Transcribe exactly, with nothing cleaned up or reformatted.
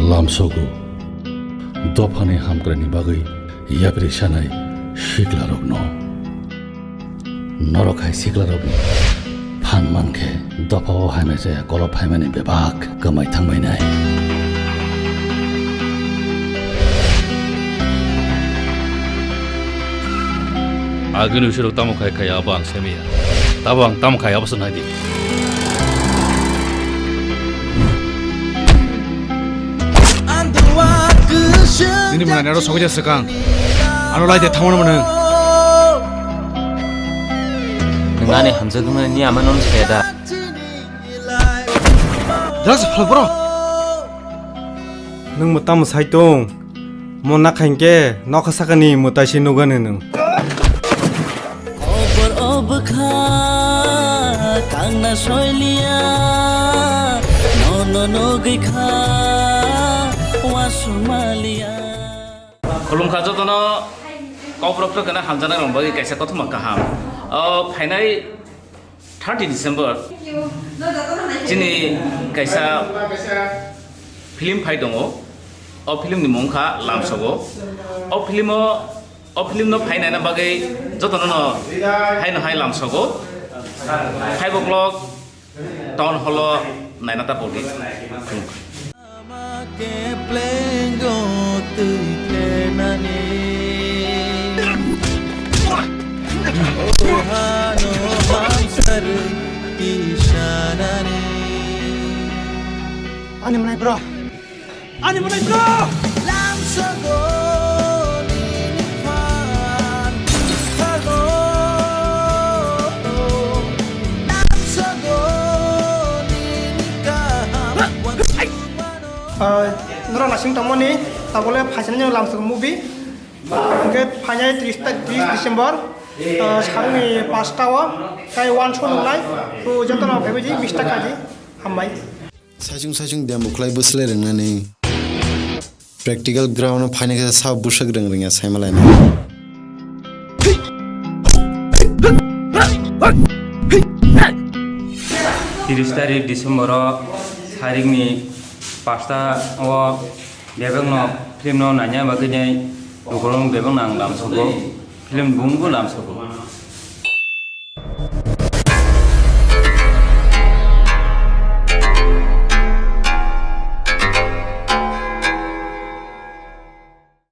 Lamsogo dophani hamkraini bagwi yapri sanai siklarokno. Norok hai siklarokni phan mankhe dophao hamya jaya, golop hamyani bebak kwmai thangbainai. Agini usirok tamo khai khai abo ang semiya. Tabo ang tamo khai abo se naidi. Nini mwnani aro sokija swkang. Ano lai de thamano mwnang. Nwng ani hamjakmani ama nono saya da. Dras phalbro. Nwng mwtam mwsai tong. Mo nakha hinkhe nokha sakani mwtai se nugani nwng. Obor obwkha tangna soiliya, nono nugwi kha wasumaliya. Khulumkha jotono, Kokborok to kena hamjaknai rok bagwi kaisa kothoma kaham. O phainai thirty December chini kaisa film phai tongo. O film ni mung kha Lamsogo. O film o, o film no phai naina bagwi jotono no haino hai Lamsogo. Five o'clock town hall o naina ta podi. Keplengo twi khenani. O hano hamsarwi tisanani. Ani mwnai bro. Ani mwnai bro. Lamsogo nini phan thago. Lamsogo nini kaham. Ah, norok naising tongmani, tabole phaisani Lamsogo movie. Hwnkhe phainai tris ta-, tris December, ah, salni pasta o, tai one show nungnai, to jotono phaibaidi, bista kaji, hambai. Saichung saichung demo khlai bwslai rwngnani. Practical ground o phaina khe sa bwswk rwng rwngya saimalaina. Tiris tarik December o sarikni pasta o bebakno film no nanya bagwi nai lukurok bebakno ang lamsogo, film bumungbo lamsogo.